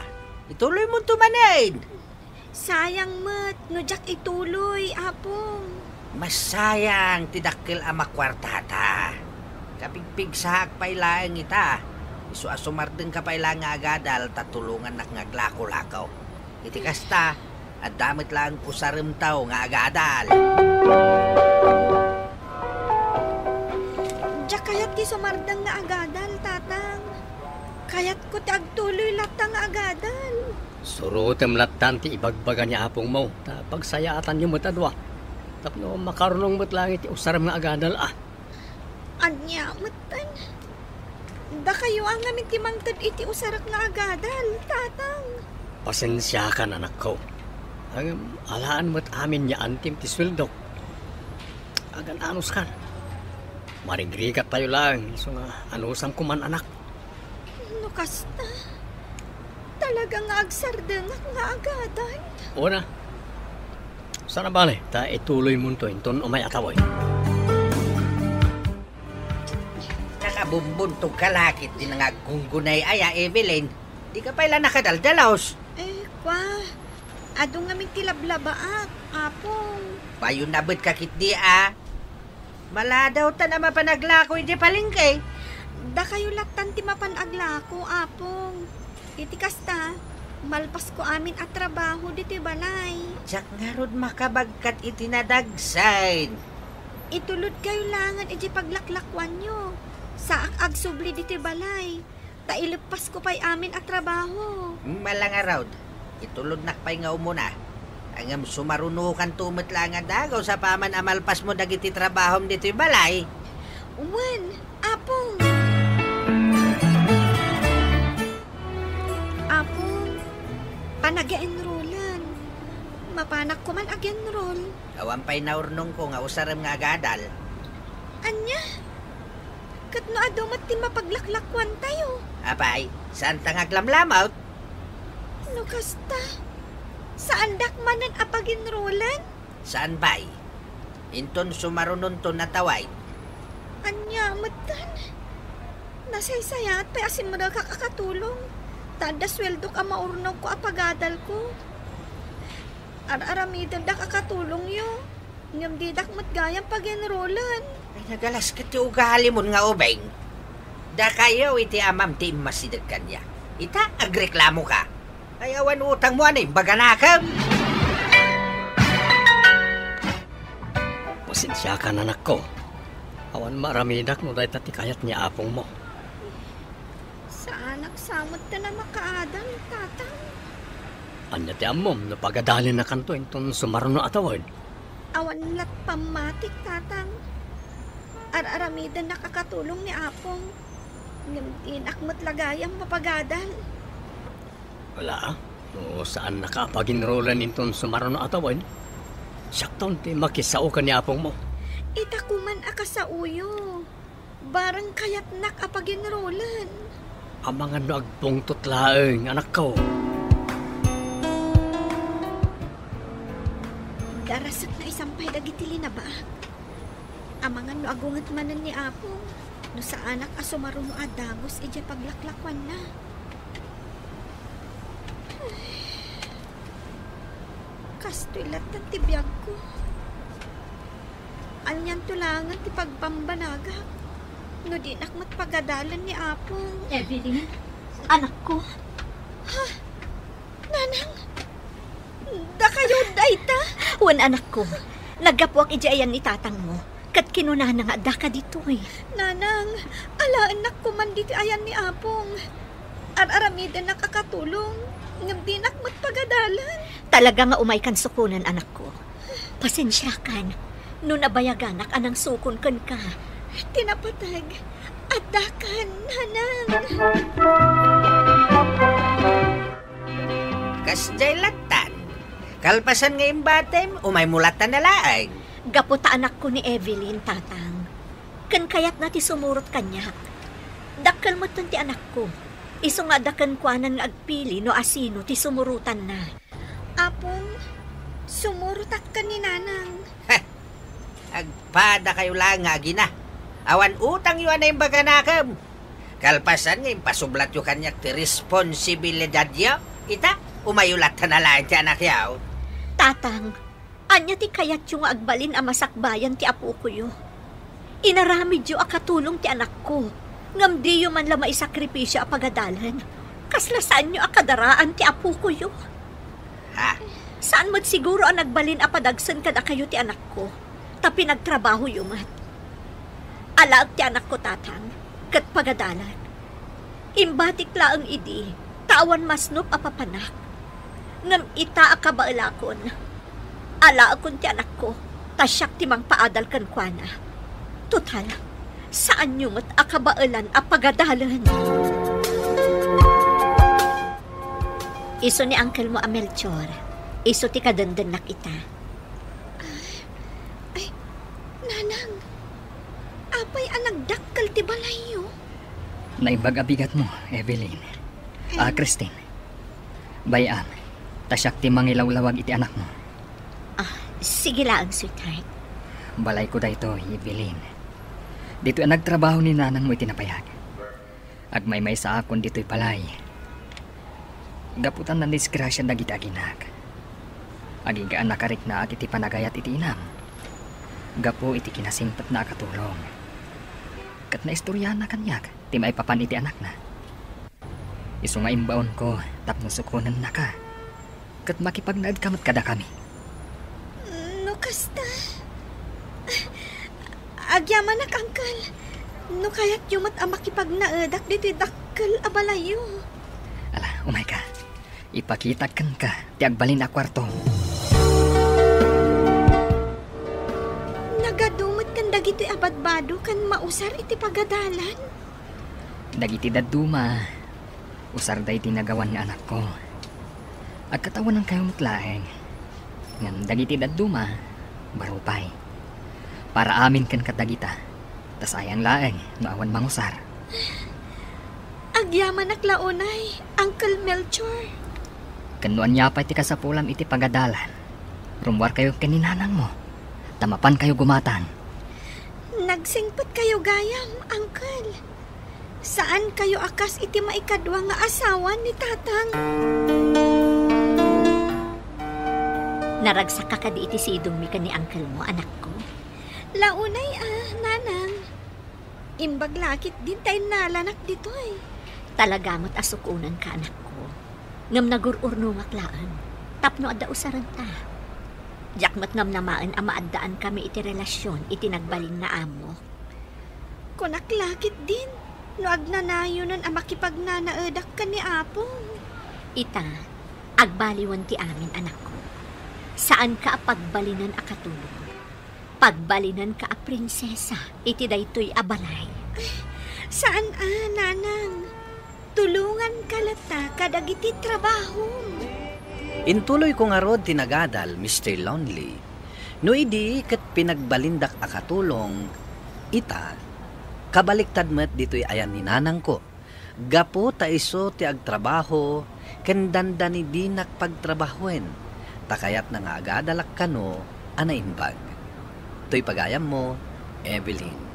Ituloymonto manen. Sayang met no diak ituloy, Apong. Masayang ti dakkel a makuartata. Kapigpigsaak pay laeng ita. Isu a sumardengka pay la nga agadal ta tulongannak nga aglako-lakaw. Iti kasta, adda met laeng usaremtaw nga agadal. Diak kayat ti sumardeng nga agadal, Tatang. Kayatko ti agtuloy latta nga agadal. Surotem lattan ti ibagbaga ni apongmo, ta pagsayaatanyo met a dua. Tapno makarunong met laeng iti usarem nga agadal, a. Ania metten? Dakayo a ngamin ti mangted iti usarek nga agadal, Tatang. Pasensiakan, anakko. Ngem, alaen met amin ni Antim ti sueldok. Agan-anoskan. Marigrigat tayo lang, isu nga anusam ko man, anak. No kasta, talaga nga agsardengak nga agadal. Una, sana bale, ta ituloy mo to, inton umay a tawen. Nakabumbuntog ka lakit din nga aggunggunay aya, Evelyn. Di ka pay la nakadaldalos. Eh, kwa, adu ngamin ti lablabaak, Apong. Payo nabet ka kitdi, a. Maladaw ta na mapan aglako iti palengke. Dakayo lattan ti mapan aglako, Apong. Iti kasta, malpasko amin a trabaho ditoy balay. Diak ngarud makabagkat iti nadagsen. Itulodkayo langen iti paglaklakuanyo. Saak agsubli ditoy balay. Ta ileppasko pay amin a trabaho. Malangarud, itulodnak pay nga umuna. Ngem sumarunokanto met la nga dagus apaman a malpasmo dagiti trabahom ditoy balay. Wen, Apong. Apong, panag-enrollan. Mapanak koman ag-enroll. Awan pay naurnongko nga usarem nga agadal. Ania? Ket no adu met ti mapaglaklakuantayo? Apay, saanta nga aglamlamut? No kasta, saandak manen a pag-enrollan? Saan bay? Inton sumarunonto natawaid. Ania metten? Nasaysayaat pay a simrekak a katulong. Ta adda sueldok a maurnongko a pagadalko. Ar-aramidendak a katulongyo. Ngem didak met gayam pag-enrollan. Ay, nagalas ket ti ugalimon nga ubing. Dakayo iti amam ti immasideg kaniak. Ita, agreklamoka. Ay, awan utangmo a naimbaganakem. Pasensiakan, anakko. Awan maaramidak no dayta ti kayat ni apongmo. Saanak sa metten a makaadal, Tatang. Ania ti ammom no pagadalennakanto inton sumaruno a tawen? Awan lat pammatik, Tatang. Ar-aramidennak a katulong ni Apong. Ngem dinak met la gayam mapagadal. Wala, no saannaka a pag-enrollan inton sumaruno a tawen, siakton ti makisao ken ni apongmo. Ita koman a kasaoyo. Bareng kayatnak a pag-enrollan. Amangan no agpungtot laeng, anakko. Darasek naisampay dagiti linabaak. Amangan no agunget manen ni Apong, no saanak a sumaruno a dagus idiay paglaklakuanna. Kastoy lattan ti biagko. Anianto laengen ti pagbambanagak no dinak met pagadalen ni Apong. Evelyn, anakko. Ha? Nanang, dakayo dayta? Wen, anakko. Naggapuak idiay ayan ni tatangmo, ket kinunana nga addaka ditoy. Nanang, alaennak koman ditoy ayan ni Apong. Ar-aramidennak a katulong, ngem dinak met pagadalen. Talaga nga umaykan sukonen, anakko. Pasensiakan no nabayaganak a nangsukon kenka. Ti napateg, addakan, Nanang. Kasdiay lattan. Kalpasan nga imbatem, umaymo lattan a laeng. Gapu ta anakko ni Evelyn, Tatang. Ken kayatna ti sumurot kaniak. Dakkel metten ti anakko. Isu nga adda kenkuanan nga agpili no asino ti sumurotanna. Apong, sumurotak ken ni Nanang. Heh! Agpadakayo laeng nga agina. Awan utangyo a naimbaganakem. Kalpasan nga impasublatyo kaniak ti responsibilidadyo, ita, umayyo lattan a laeng ti anakyo. Tatang, ania ti kayatyo nga agbalin a masakbayan ti apokoyo? Inaramidyo a katulong ti anakko, ngem diyo man la maisakripisio a pagadalen. Kasla saanyo a kadaraan ti apokoyo? Ha? Saan met siguro a nagbalin a padagsen kadakayo ti anakko, ta pinagtrabahoyo met. Alaek ti anakko, Tatang, ket pagadalen. Imbatik laeng idi, ta awan masnop a papanak. Ngem ita a kabaelakon, alaekon ti anakko, ta siak ti mangpaadal kenkuana. Total, saanyo met a kabaelan a pagadalen. Isu ni uncle mo a Melchor, isu ti kadendennak ita. Ay, Nanang, apay a Naimbag a bigatmo, Evelyn. Ah, Christine. Bay-am, ta siak ti mangilawlawag iti anakmo. Ah, sige laeng, sweetheart. Balayko daytoy, Evelyn. Ditoy a nagtrabaho ni nanangmo iti napayag. Agmaymaysaakon ditoy balay. Gapu ta nadisgrasia dagiti aginak. Agigaan a kariknaak iti panagayat iti inam. Gapu iti kinasingpetna a katulong. Ket naistoriana kaniak ti maipapan iti anakna. Isu nga imbaonko tapno sukonennaka. Ket makipagnaedka met kadakami. No kasta, agyamanak, Uncle. No kayatyo met a makipagnaedak ditoy dakkel a balayyo. Ala, umayka. Ipakitak kenka ti agbalin a kuarto. Nagadu met ken dagitoy a badbado ken mausar iti pagadalan. Dagiti dadduma, usarda iti nagawan nga anakko. Agkatawanankayo met laeng. Ngem dagiti dadduma, baro pay. Para amin ken kadagita, ta sayang laeng no awan mangusar. Agyamanak la unay, Uncle Melchor. Ken no ania pay ti kasapulam iti pagadalan, rummuarkayo ken ni nanangmo, ta mapankayo gumatan. Nagsingpetkayo gayam, Uncle. Saankayo a kas iti maikadua nga asawa ni Tatang. Naragsakka kadi iti sidongmi ken ni uncle mo, anakko? La unay a, Nanang. Imbag la ketdin ta innalanak ditoy. Talaga met a sukonenka, anakko. Ngem nagur-urnongak laeng tapno adda usarenta. Diak met namnamaen a maaddaankami iti relasion iti nagbalin nga amok. Kunak la ketdin, no agnanayonen a makipagnanaedak ken ni Apong. Ita, agbaliwen ti amin, anakko. Saanka a pagbalinen a katulong. Pagbalinenka a prinsesa iti daytoy a balay. Saan a, Nanang. Tulonganka latta kadagiti trabahom. Intuloyko ngarud ti nagadal, Mister Lonely. No idi ket pinagbalindak a katulong, ita, kabaliktad met ditoy ayan ni nanangko. Gapu ta isu ti agtrabaho ken dandani dinak pagtrabahoen, ta kayatna nga agadalak kano a naimbag. Toy pagayammo, Evelyn.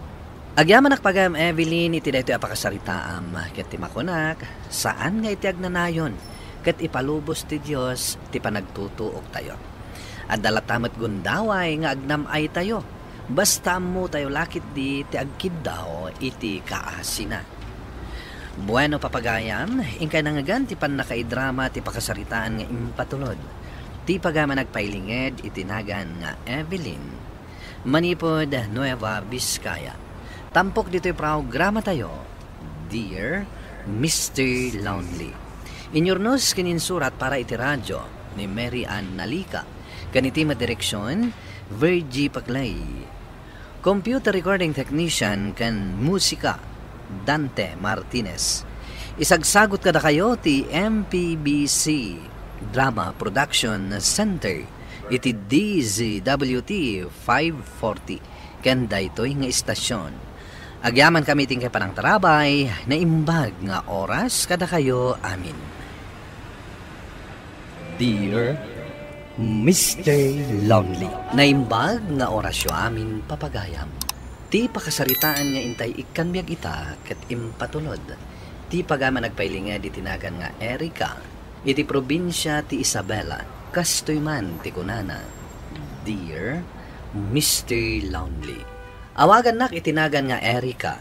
Agyamanak pagayam, Evelyn, iti daytoy a pakasaritaam, ket ti makunak, saan nga iti agnanayon, ket ipalubos ti Dios ti panagtutuoktayo. Adda latta met gundaway nga agnam-aytayo, basta ammotayo la ketdi ti agkiddaw iti kaasina. Bueno, papagayam, inkay nangngegna ti pannakaidrama ti pakasaritaan nga impatulod ti pagayam a nagpailinged iti nagan nga Evelyn. Manipud Nueva Vizcaya. Tampok ditoy programatayo, Dear Mister Lonely. Inyurnos ken insurat para iti radio ni Mary Ann Nalica, ken iti met direksion, Virgie Paclay. Computer recording technician ken musika, Dante Martinez. Isagsagot kadakayo ti M P B C Drama Production Center iti D Z W T five forty ken daytoy nga istasyon. Agyamankami iti inkay panangtarabay, naimbag nga oras kadakayo amin. Dear Mister Lonely. Naimbag nga orasyo amin, papagayam. Ti pakasaritaan nga intay ikkan biag ita ket impatulod ti pagayam a nagpailinged iti nagan nga Erica, iti probinsia ti Isabela. Kastoy man ti kunana, Dear Mister Lonely. Awagannak iti nagan nga Erica.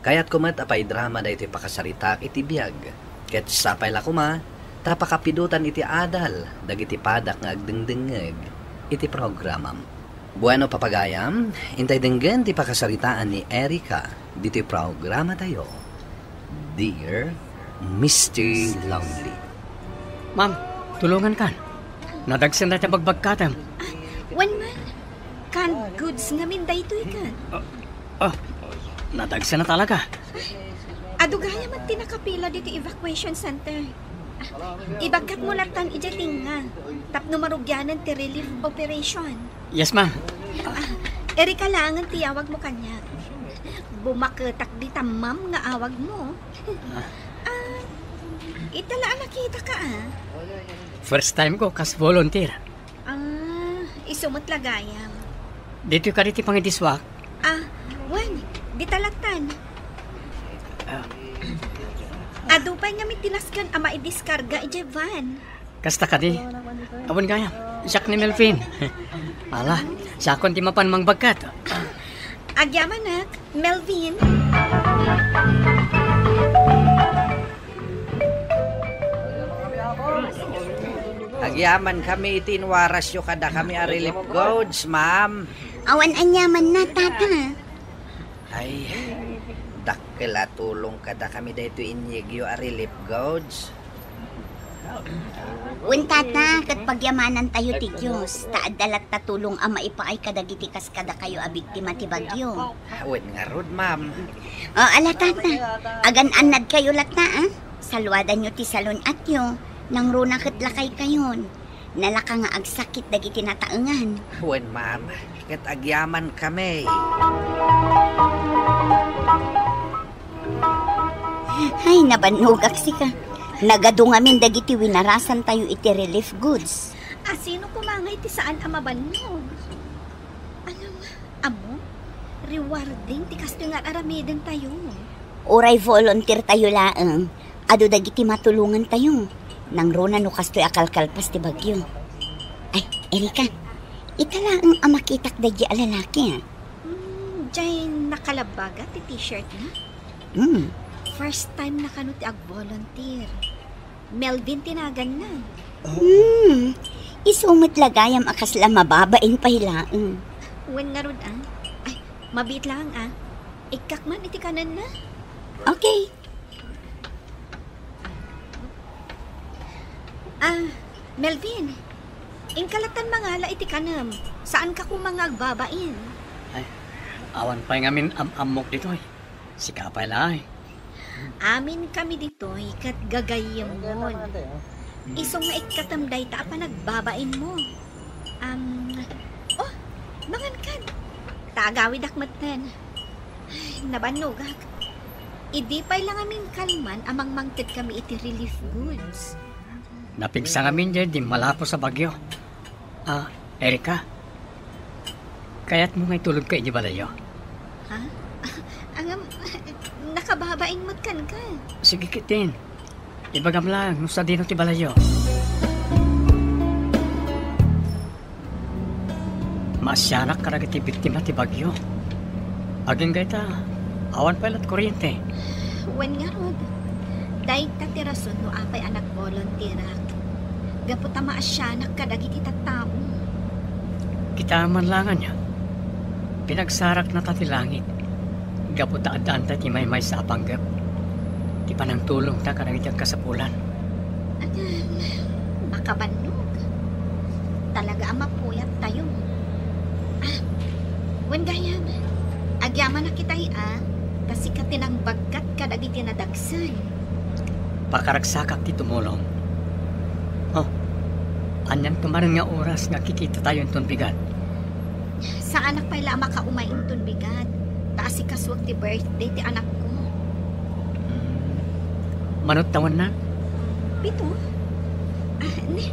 Kayatko met a paidrama daytoy pakasaritaak iti biag, ket sapay la koma ta pakapidotan iti adal dagiti padak nga agdengdengngeg iti programam. Bueno, papagayam, intay denggen ti pakasaritaan ni Erica ditoy programatayo, Dear Mister Lonely. Ma'am, tulongankan. Nadagsen dayta bagbagkatem. Ah, wen man. Canned goods ngamin daytoy ket. Ah, ah, nadagsen na talaga. Adu gayam ti nakapila ditoy evacuation center. Ah, ibagkatmo lattan idiay tenga tapno marugianan ti relief operation. Yes, ma'am. Ah, Erica laengen ti yawagmo kaniak. Bumaketak dita ma'am nga awagmo. Ah. Ah, ita la a nakitaka, ah. First time ko kas volunteer. Ah, isu met la gayam. Ditoy kadi ti pangidiswak? Ah, wen, dita lattan. Ah. Adu pay ngamin ti nasken a maidiskarga idiay van. Kasta kadi? Awan gayam. Siak ni Melvin. Ala, siakon ti mapan mangbagkat. Agyamanak, Melvin. Agyamankami iti inwarasyo kadakami a relief goods, ma'am. Awan aniamanna, tata. Ay, dakkel a tulong kadakami daytoy inyegyo a relief goods. Wen, tata, ket pagyamanantayo ti Dios, ta adda latta tulong a maipaay kadagiti kas kadakayo a biktima ti bagyo. Wen ngarud, ma'am. O, ala, tata, agan-annadkayo latta, a? Saluadanyo ti salun-atyo, nangruna ket lakaykayon. Nalaka nga agsakit dagiti nataengan. Wen, ma'am, ket agyamankami. Ay, nabannogak sika. Nagadu ngamin dagiti winarasantayo iti relief goods. A, sino koma ngay ti saan a mabannog? Ano, ammo? Rewarding ti kastoy nga ar-aramidentayo. Uray volunteer tayo laeng, adu dagiti matulongantayo. Nangruna no kastoy a kalkalpas ti bagyo. Ay, Erika, ita laeng a makitak daydi a lalaki, a. Hmm, jay nakalabbaga ti t-shirt na? Hmm. First time na kano ti ag-volunteer. Melvin ti naganna. Hmm. Isu met la gayam a kasla mababain pay laeng. Wen ngarud, a? Ay, mabiit laeng, a. Ikkak man iti kanenna. Okay. Ah, Melvin, inka lattan mangala iti kanem. Saanka koma nga agbabain. Ay, awan pay ngamin am-ammok ditoy. Sika pay laeng. Amin kami ditoy ket gagayyemon. Isu nga ikkatem dayta a panagbabainmo. Am, oh, mangankan. Ta agawidak metten. Ay, nabannogak. Idi pay la ngamin kalman a mangmangted kami iti relief goods. Napigsa ngamin diay dimmalapos a bagyo. Ah, Erika, kayatmo nga itulodka iti balayyo? Ha? Angam, nakababain met kenka. Sige ketdin. Ibagam laeng no sadino ti balayyo. Maasianak kadagiti biktima ti bagyo. Agingga ita, awan pay lat kuriente. Wen ngarud, dayta ti rason no apay a nagboluntirak. Gapu ta maasianak kadagiti tattao. Kitaem man la ngarud, pinagsaraknata ti langit. Gapu ta addanta ti maymaysa a panggep ti panangtulongta kadagiti agkasapulan. Ahem, makabannog. Talaga a mapuyattayo. Ah, wen gayam, agyamanak itay a, ta sika ti nangbagkat kadagiti nadagsen. Pakaragsakak ti tumulong. Oh, anian koma nga oras nga kikitatayo inton bigat? Saanak pay la a makaumay inton bigat, ta asikasuak ti birthday ti anakko. Hmm. Mano't tawenna? Pito? Ah, ne,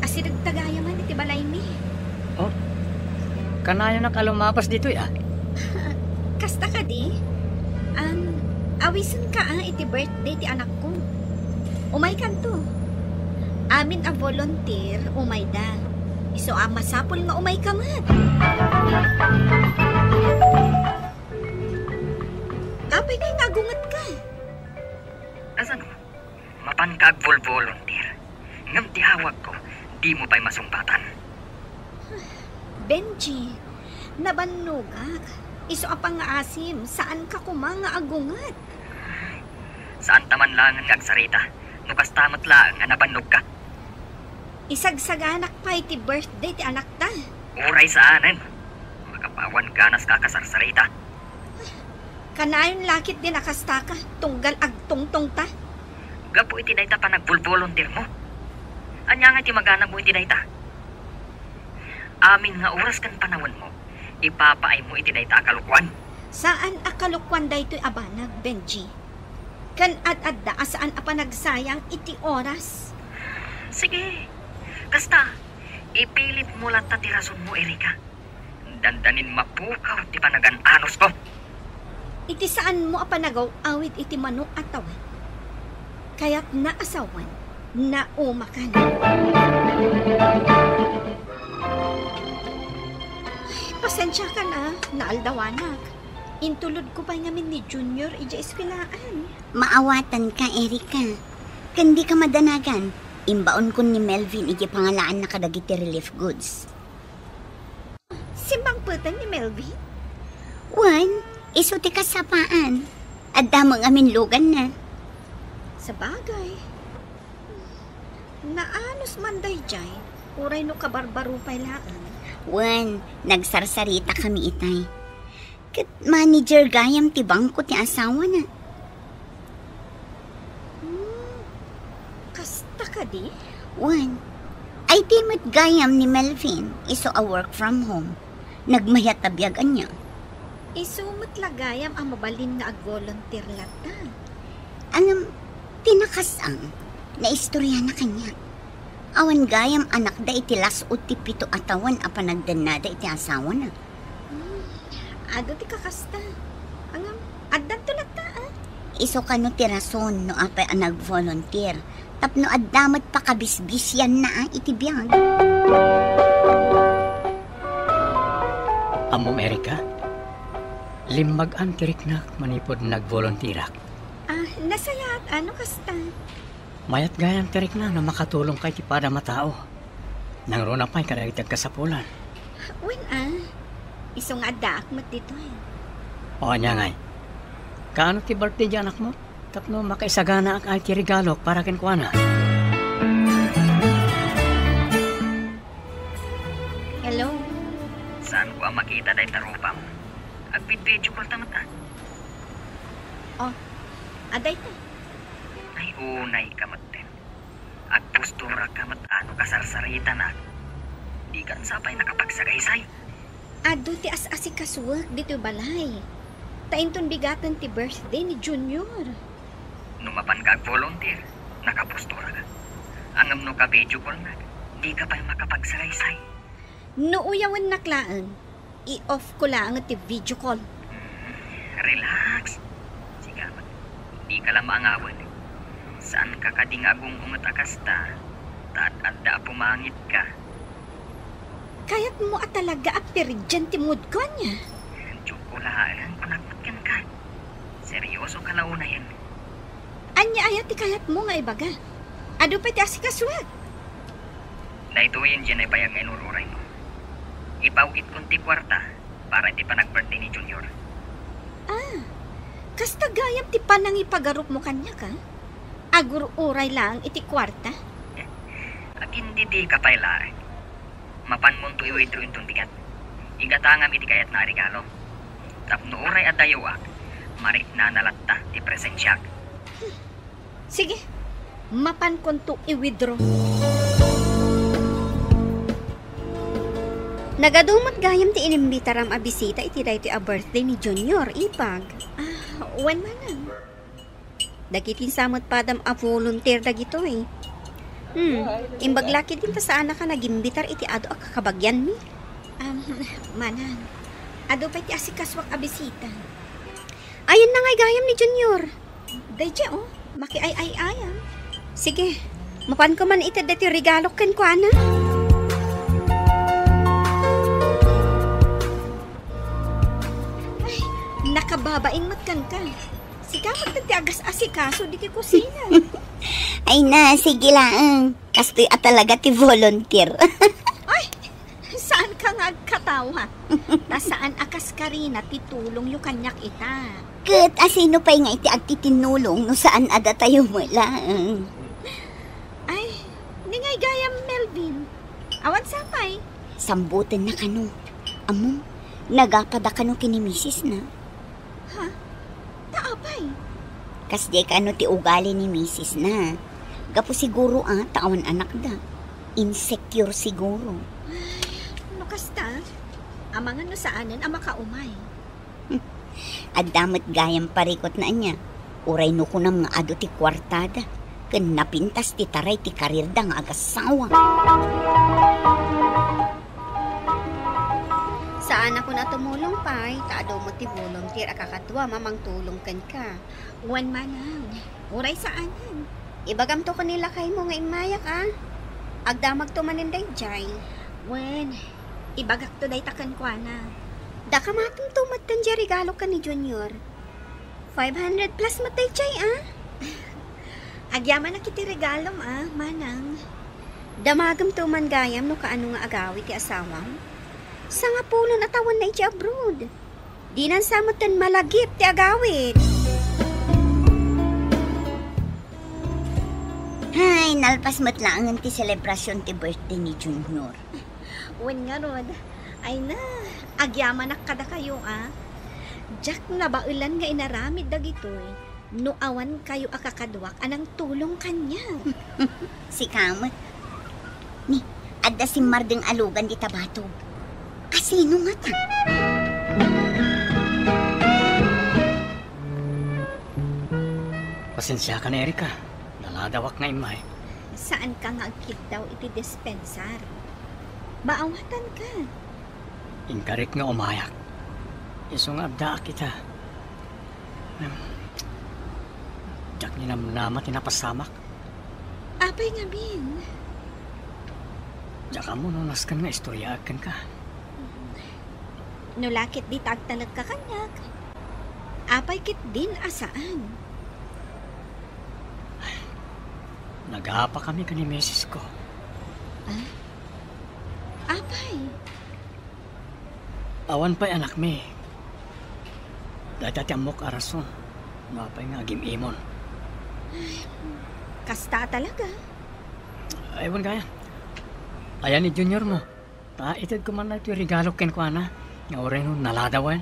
asidegta gayam iti balaymi. Oh, kanayonak a lumabas ditoy, a? Kasta kadi? Am, awisenka a iti birthday ti anakko. Umaykanto. Amin a volunteer, umayda. Isu a masapul nga umayka met. Apay ngay nga agungetka? Kasano? Mapanka agvolvolunteer. Ngem ti awagko, dimo pay masungbatan. Benji, nabannogak. Isu a pangngaasim, saanka koma nga agunget. Saanta man laengen nga agsarita, no kasta met laeng a nabannogka. Isagsaganak pay ti birthday ti anakta. Uray saanen. Makapawan ganaska a kasarsarita. Kanayon la ketdin a kastaka, tunggal agtungtongta. Gapu iti dayta panagvolvolunteermo. Ania nga ti maganabmo iti dayta? Amin nga oras ken panawenmo, ipapaaymo iti dayta a kalokuan. Saan a kalokuan daytoy a banag, Benji. Ken ad-adda a saan a panagsayang iti oras. Sige, kasta, ipilitmo latta ti rasonmo, Erika. Dandanin mapukaw ti panagan-anusko. Iti saanmo a panagaw-awid iti mano a tawen, kayatna a sawen, naumakan. Ay, pasensiakan a, naaldawanak. Intulodko pay ngamin ni Junior idiay eskuelaan. Maawatanka, Erika. Ken dika madanagan, imbaonkon ni Melvin idiay pangalaanna kadagiti relief goods. Simmangpeten ni Melvin? Wen, isu ti kassapaan. Adda met ngamin luganna. Sabagay. Naanus man daydiay, uray no kabarbaro pay laeng. Wen, nagsarsaritakami itay. Ket manager gayam ti bangko ti asawana. Hmm, kasta kadi? Wen, I T met gayam ni Melvin, isu a work from home. Nagmayat a biag ania. Isu met la gayam a mabalin nga ag-volunteer latta. Ngem, ti nakasang, naistoriana kaniak. Awan gayam anakda iti las-ud ti pito a tawen a panagdennada iti asawana. Hmm, adu ti kakasta. Ngem, addanto latta, a? Isu kano ti rason no apay a nag-volunteer. Tapno adda met pakabisbisianna, a, iti biag. Ammom, Erika, limmagan ti riknak manipud nag-volunteerak. Ah, nasayaat, a, no kasta. Mayat gayam ti rikna no makatulongka iti padam a tao. Nangruna pay kadagiti agkasapulan. Wen, a. Isu nga addaak met ditoy. O, ania ngay? Kaano ti birthday ti anakmo? Tapno makaisaganaak iti regalok para kenkuana. Hello? Saanko a makita dayta rupam? Agvid-video call ta met, a. O, adda ita. Ay, unayka metten. Agposturaka met a no kasarsaritanak. Dikan sa pay nakapagsagaysay. Adu ti as-asikasuek ditoy balay. Ta inton bigaten ti birthday ni Junior. No mapanka ag-volunteer, nakaposturaka. Ngem no ka-video callnak, dika pay makapagsagaysay. No uyawennak laeng, i-off ko laeng ti video call. Mm, relax. Sigamak. Dika la maangawen. Saanka kadi nga agung-unget a kasta, ta ad-adda a pumangitka. Kayatmo a talaga a pirdien ti moodko, ania? Joke ko laeng, kunak met kenka. Seryosoka la unayen. Ania aya ti kayatmo nga ibaga? Adu pay ti asikasuak. Daytoyen diay naibayag nga inur-uraymo. Ipaw-itkon ti kuarta para iti panag-birthday ni Junior. Ah, kasta gayam ti panangipagarupmo kaniak, a? Agur-uray laeng iti kuarta? Agindidika pay laeng. Mapanmonto i-withdraw inton bigat. Igatangam iti kayatna a regalo. Tapno uray adda yuak, mariknana latta ti presensiak. Sige, mapankonto i-withdraw. Nagadu met gayam ti inimbitaram a bisita iti daytoy a birthday ni Junior, ipag. Ah, wen manen. Dagiti sa met padam a volunteer dagitoy. Hmm, imbag la ketdin ta saanaka nagimbitar iti adu a kakabagianmi. Am, manang, adu pay ti asikasuak a bisita. Ayanna ngay gayam ni Junior. Daydiay, o, makiay-ay-ayam. Sige, mapanko man ited daytoy regalok kenkuana. Ay, nakababain met kenka. Sika met ti agas-asikaso ditoy kusina. Ay na, sige laeng. Kastoy a talaga ti volunteer. Ay, saanka nga agkatawa. Ta saan a kas Karina ti tulongyo kaniak ita. Ket asino pay nga iti agtitinnulong no saan a datayo met laeng? Ay, ni ngay gayam, Melvin. Awan sapay. Sambutenna kano. Ammom, nagapada kano ken ni misisna. Ha? Ta apay? Kasdiay kano ti ugali ni misisna. Gapu siguro a ta awan anakda. Insecure siguro. Ay, no kasta, amangan no saanen a makaumay. Adda met gayam parikutna ania, uray no kunam nga adu ti kuartada, ken napintas ti taray ti karirda nga agasawa. Saanak a tumulong pay, ta adu met ti volunteer a kakadua a mangtulong kenka. Wen manang, uray saanen. Ibagamto ken ni lakaymo nga immayak a. Agdamagto manen daydiay. Wen, ibagakto dayta kenkuana. Dakamatengto metten diay regalo ken ni Junior. Five hundred plus met daydiay a. Agyamanak iti regalom a, manang. Damagemto man gayam no kaano nga agawid ti asawam. Sangapulon a tawenna iti abroad. Dinan sa metten malagip ti agawid. Hay, nalpas met laengen ti selebrasion ti birthday ni Junior. Wen ngarud, ay na, agyamanak kadakayo a. Diak nabaelan nga inaramid dagitoy no awan kayo a kakaduak a nangtulong kaniak. Sika met. Ni, adda simmardeng a lugan dita batog. Asino ngata? Pasensiakan, Erica. Naladawak nga immay. Saanka nga agkiddaw iti dispensar. Maawatanka. Inkarik nga umayak. Isu nga addaak ita. Em, diak ninamnama ti napasamak. Apay ngamin? Diak ammo no nasken nga istoryaak kenka. No la ket dita agtalekka kaniak, apay ketdin a saan? Nagapakami ken ni misis ko. Ah? Apay? Awan pay anakmi. Dayta ti ammok a rason no apay nga agim-imon. Ay, kasta talaga. Ay, wen gayam. Ayan ni Junior mo. Ta itedko man daytoy regalo kenkuana nga uray no naladawen.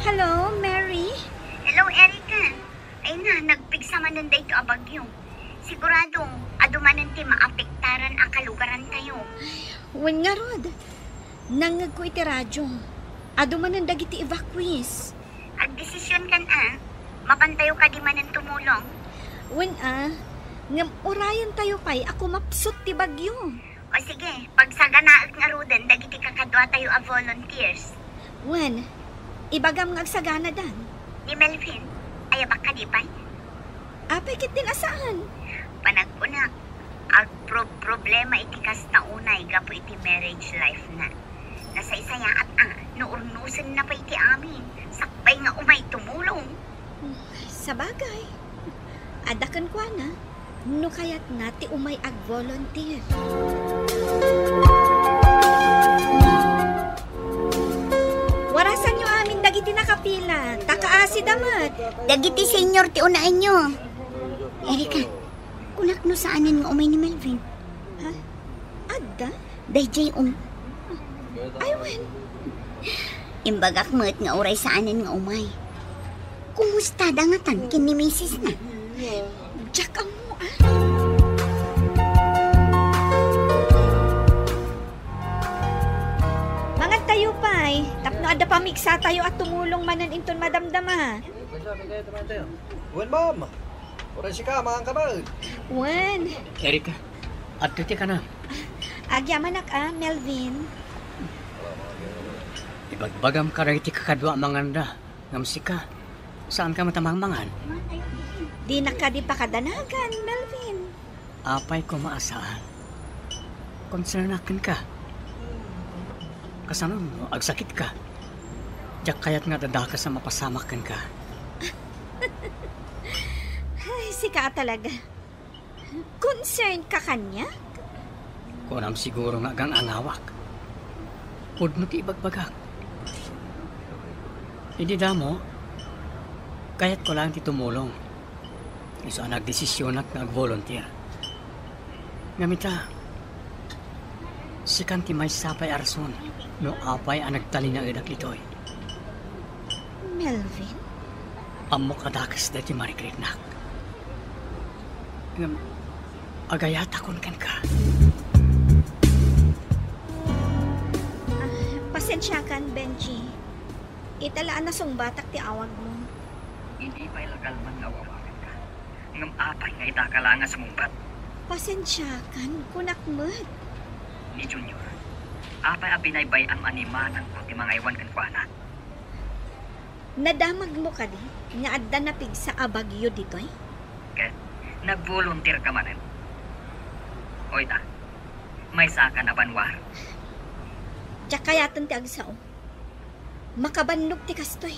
Hello, Mary? Hello, Erica. Ay na, nagpigsa manen daytoy a bagyo. Sigurado, adu manen ti maapektaran a kalugarantayo. Wen ngarud, nangngegko iti radio. Adu manen dagiti evacuees. Agdesisionkan a, mapantayo kadi manen tumulong? Wen a, ngem urayentayo pay a kumapsut ti bagyo. O sige, pagsaganaek ngaruden dagiti kakaduatayo a volunteers. Wen, ibagam nga agsaganadan. Ni Melvin, ayabak kadi pay? Apay ketdin a saan? Panagkunak, agproproblema iti kasta unay gapu iti marriage life na. Nasaysayaat a, no urnosenna pay ti amin, sakbay nga umay tumulong. Sabagay, adda kenkuana, no kayatna ti umay ag-volunteer. Warasanyo amin dagiti nakapila, ta kaasida met. Dagiti senior ti unaenyo. Erica, kunak no saanen nga umay ni Melvin. Ha? Adda? Daydiay, um. Ay, wen. Imbagak met nga uray saanen nga umay. Kumustada ngatan ken ni misisna? Diak ammo, a. Mangantayo pay, tapno adda pamigsatayo a tumulong manen inton madamdama. Wen, ma'am. Uray sika, manganka met. Wen. Erica, adda ti kanam. Agyamanak a, Melvin. Ibagbagam kadagiti kakadua a manganda, ngem sika, saanka met a mangmangan? Dinak kadi pakadanagan, Melvin. Apay koma a saan? Konsernak kenka. Kasano no agsakitka? Diak kayat nga adda dakes a mapasamak kenka. Ay, sika talaga. Concern ka kaniak? Kunam siguro nga agang-angawak. Pudno ti ibagbagak. Idi damo, kayatko laeng ti tumulong. Isu a nagdesisionak nga ag-volunteer. Ngem ita, sikan ti maysa pay a rason no apay a nagtalinaedak ditoy. Melvin? Ammok a dakes daytoy marikritnak. Ngem, agayatakon kenka. Pasensiakan, Benji. Ita la a nasungbatak ti awagmo. Idi pay la kalman nga aw-awaganka. Ngem apay nga ita ka la nga sumungbat? Pasensiakan, kunak met. Ni Junior, apay a binaybay-am a ni manangko ti mangaywan kenkuana? Nadamagmo kadi nga adda napigsa a bagyo ditoy? Ket nag-volunteer ka manen? O ita, maysakan a banua? Diak kayaten ti agsao. Makabannog ti kastoy.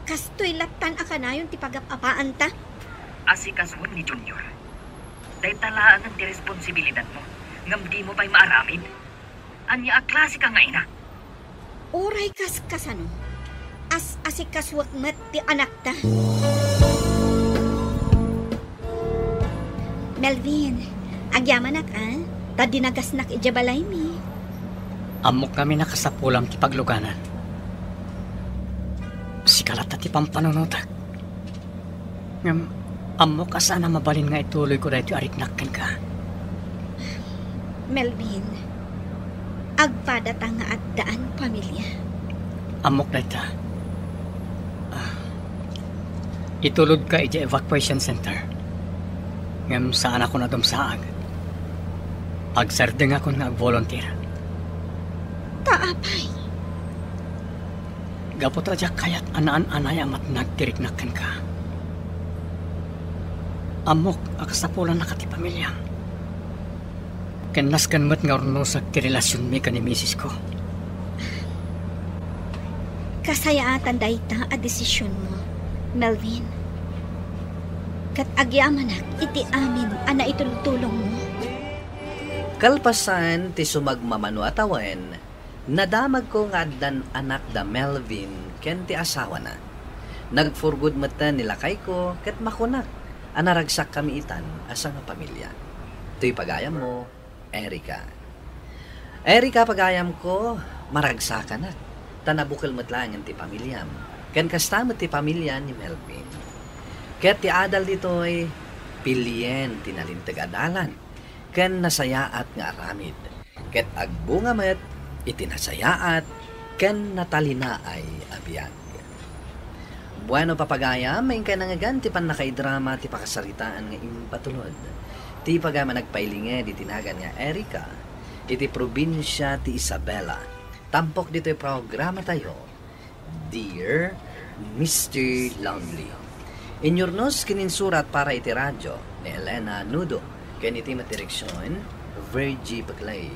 Kastoy lattan a kanayon ti pagap-apaanta. Asikasuem ni Junior. Dayta laengen ti responsibilidadmo, ngem dimo pay maaramid? Ania a klase ka nga ina? Uray kas kasano, as-asikasuek met ti anakta. Melvin, agyamanak a, ta dinagasnak idiay balaymi. Ammok ngamin a kasapulam ti pagluganan. Sika latta ti pampanunotek. Ngem, ammok a saan a mabalin nga ituloyko daytoy a riknak kenka. Melvin, agpadata nga addaan pamilia. Ammok dayta. Ah, itulodka idiay evacuation center. Ngem saanakon a dumsaag. Agsardengakon nga agvolunteer. Ta apay? Gapu ta diak kayat a naan-anay a matnag ti riknak kenka. Ammok a kasapulannaka ti pamiliam. Ken nasken met nga urnosek ti relasionmi ken ni misisko. Kasayaatan dayta a desisionmo, Melvin. Ket agyamanak iti amin a naitultulongmo. Kalpasan ti sumagmamano a tawen, nadamagko nga addan anak da Melvin ken ti asawana. Nagfurgod metten ni lakayko ket makunak a naragsakkami itan a sangapamilia. Toy pagayammo, Erica. Erica, pagayamko, maragsakanak, ta nabukel met laengen ti pamiliam. Ken kasta met ti pamilia ni Melvin. Ket ti adal ditoy, pilien ti nalinteg a dalan ken nasayaat nga aramid, ket agbunga met iti nasayaat ken natalinaay a biag. Bueno, papagayam, inkay nangngegan ti pannakaidrama ti pakasaritaan nga impatulod. Ti pagayam a nagpailinged iti nagan nga Erica, iti probinsia ti Isabela. Tampok ditoy programatayo, Dear Mister Lonely. Inyurnos ken insurat para iti radyo ni Elena Nudo, ken iti met direksion, Virgie Peclay.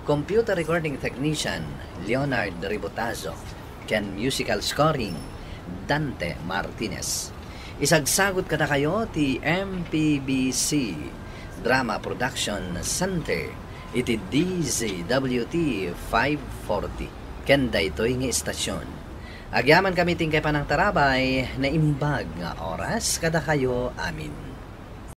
Computer recording technician, Leonard Ribotazo, ken musical scoring, Dante Martinez. Isagsagut kadakayo ti M P B C Drama Production Center iti D Z W T five forty ken daytoy nga istasyon. Agyamankami ti inkay panangtarabay, naimbag nga oras kadakayo amin.